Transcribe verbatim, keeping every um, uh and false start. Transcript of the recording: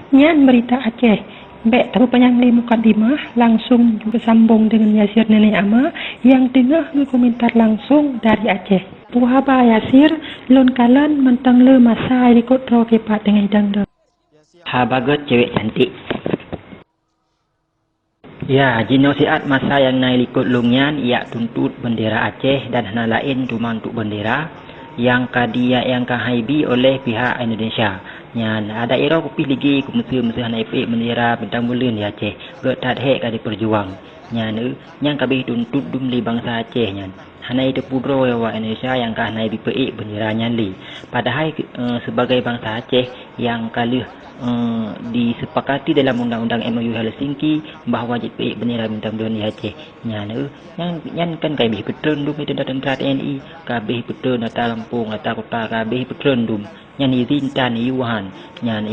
Nyan beurita Aceh. Bék tapeupanyang lé mukadimah, langsong jeuet sambong deungon Yasir Nenek Ama nyang teungoh geukomentar langsong dari Aceh. Peue haba Yasir, lôn kalon mantong le masa likot droe kipat teungoh idong-dong. Haba gét cewek cantik. Ya, jinoe siat masa nyang na likot lôn nyan jak tuntot beundera Aceh dan hana laén teuma tuntot beundera nyang ka di, nyang ka hai bi oleh pihak Indonesia. Nyan, adak iroe kupih ligi ku meuseu-meuseu hana ipeuék beundera bintang buleuen di Aceh. Gét that hék ka jipeujuang. Nyan, eh, nyang ka abéh tuntot dum lé bansa Aceh nyan. Hana jiteupeu droe awak Indonesia nyang ka hana jipeuék beundera nyan lé. Padahai, eh, sibagai bansa Aceh nyang ka lheueh, eh, disepakati dalam undang-undang M O U Helsinki bahwa jipeuék beundera bintang buleuen di Aceh. Nyan, eh, nyan, nyan kan ka abéh peutreun dum teuntara-teuntara T N I, ka abéh peutreun ata gampông, ata kota, ka abéh peutreun dum. Nyan izin tan, i Wuhan. Nyan,